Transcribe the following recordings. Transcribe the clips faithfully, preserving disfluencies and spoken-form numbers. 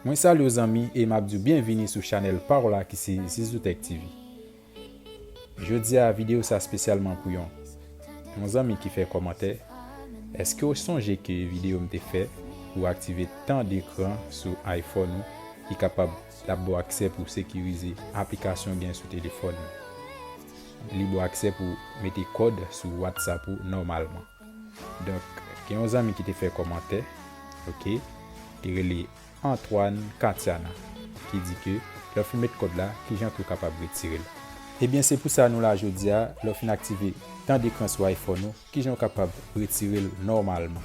Mwen salye w zanmi e m ap di w byenvini sou chanèl pa w la ki se Zizou Tech T V. Jodi a videyo sa espesyalman pou yon, yon zanmi ki fè kòmantè. Èske w sonje ke videyo m te fè pou aktive tan dekran sou iPhone ou ki kapab ap ba w aksè pou sekirize aplikasyon w gen sou telefòn ou? Li ba w aksè pou mete kòd sou WhatsApp ou nòmalman. Donk, gen yon zanmi ki te fè kòmantè, oke, ki rele Antoine Katiana, ki di ke lè w fin met kòd la, kijan ke w kapab retire l? Ebyen, se pou sa nou la jodi a, lè w fin aktive tan dekran sou iPhone ou, kijan w kapab retire l nòmalman?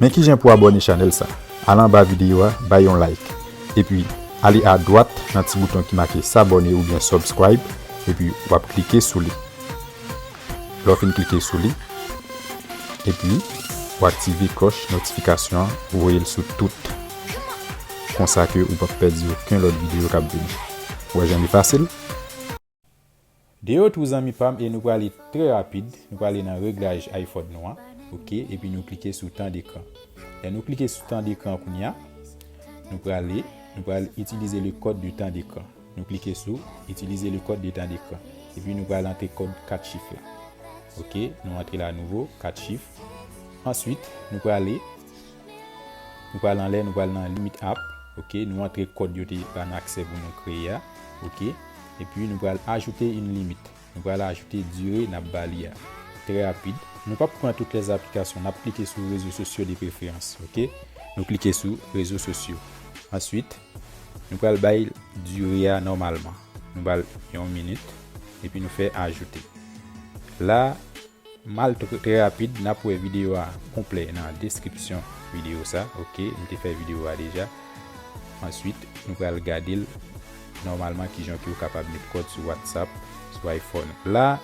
Men kijan pou abòne chanèl sa. Al anba videyo a, bay yon like. Epi, ale adwat nan ti bouton ki make s'abonner oubyen subscribe, epi w ap klike sou li. Lè w fin klike sou li, epi w aktive klòch notifikasyon an, ou voye l sou tout. Konsa ke ou p ap pèdi okenn lòt videyo k ap vini. Ou wè jan li fasil? Deyo tou zanmi pa m, e nou prale trè rapid, nou prale nan reglaj iPhone nou an, oke, epi nou klike sou tan dekran. Lè nou klike sou tan dekran kounye a, nou prale, nou pral itilize le code de temps d'écran. Nou klike sou itilize le code de temps d'écran. Epi nou pral antre kòd kat chif la. Oke, nou antre la nouvo, kat chif. Answit, nou prale, nou pral anlè, nou pral nan limit app. Oke, nou antre kòd yo te ba n aksè pou nou kreye a. Oke, epi nou pral ajoute yon limit. Nou pral ajoute dire n ap ba li a. Trè rapid. Nou p ap pran tout lè aplikasyon. N ap klike sou rezo sosyo de preferans, oke? Nou klike sou rezo sosyo. Answit, nou pral bay dire a nòmalman. Nou ba l yon minit, epi nou fè ajoute. La, m al tr-, trè rapid, n ap wè videyo a konplè nan deskripsyon videyo sa, oke? M te fè videyo a deja. Answit, nou pral gade l nòmalman kijan ke w kapab met kòd sou WhatsApp, sou iPhone. La,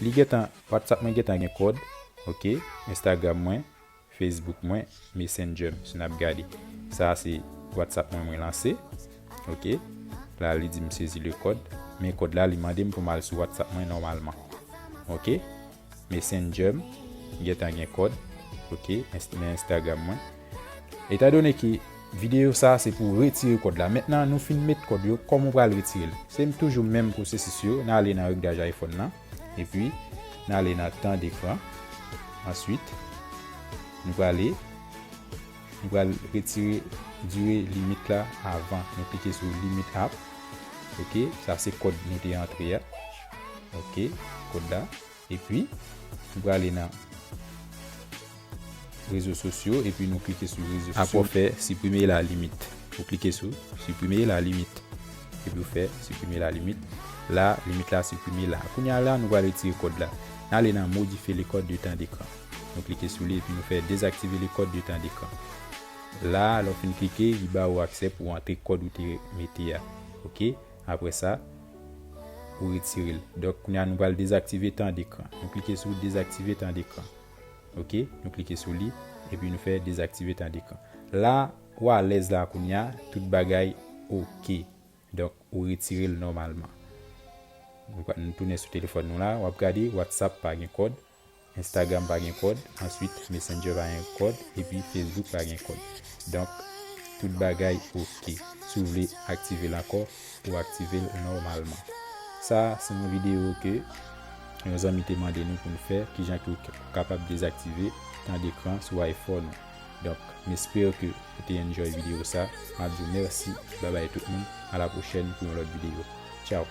li gentan, WhatsApp mwen gentan gen kòd, oke? Instagram mwen, Facebook mwen, Messenger m, si n ap gade. Sa a se WhatsApp mwen, mwen lanse, oke? La, li di m sezi le kòd, men kòd la, li mande m pou m al sou WhatsApp mwen nòmalman, oke? Messenger m, gentan gen kòd, oke? Inst-, men Instagram mwen. Etandone ke videyo sa a se pou retire kòd la. Mentnan, nou fin met kòd yo, kòman w pral retire l? Se m toujou menm pwosesis yo, n ale nan reglaj iPhone nan, epi n ale nan tan dekran. Answit, nou prale, nou pral retire dire limit la avan. Nou klike sou limit app. Oke, sa se kòd nou te antre a. Oke, kòd la. Epi, nou prale nan rezo sosyo, epi nou klike sou rezo sosyo. Apre w fè siprime la limit. Ou klike sou siprime la limit. Epi w fè siprime la limit. La, limit la siprime la. Kounye a la, nou pral retire kòd la. N ale nan modifye le code de temps d'écran. Nou klike sou li, epi nou fè dezaktive le code de temps d'écran. La, lè w fin klike, li ba ou aksè pou w antre kòd ou te mete a. Oke? Apre sa, ou retire l. Donk, kounye a nou pral dezaktive tan dekran. Nou klike sou dezaktive tan dekran. Oke, nou klike sou li, epi nou fè dezaktive tan dekran. La, ou alèz la kounye a, tout bagay oke. Donk, ou retire l nòmalman. Nou pa, nou tounen sou telefòn nou la, w ap gade, WhatsApp pa gen kòd, Instagram pa gen kòd, answit Messenger pa gen kòd, epi Facebook pa gen kòd. Donk, tout bagay oke. Si w vle aktive l ankò, ou aktive l nòmalman. Sa, se yon videyo ke yon zanmi te mande nou pou n fè, kijan ke w k-, kapab dezaktive tan dekran sou iPhone ou. Donk, m espere ke ou te enjoy videyo sa. M ap di w mèsi. Babay tout moun. A la pwochèn pou yon lòt videyo. Tchaw.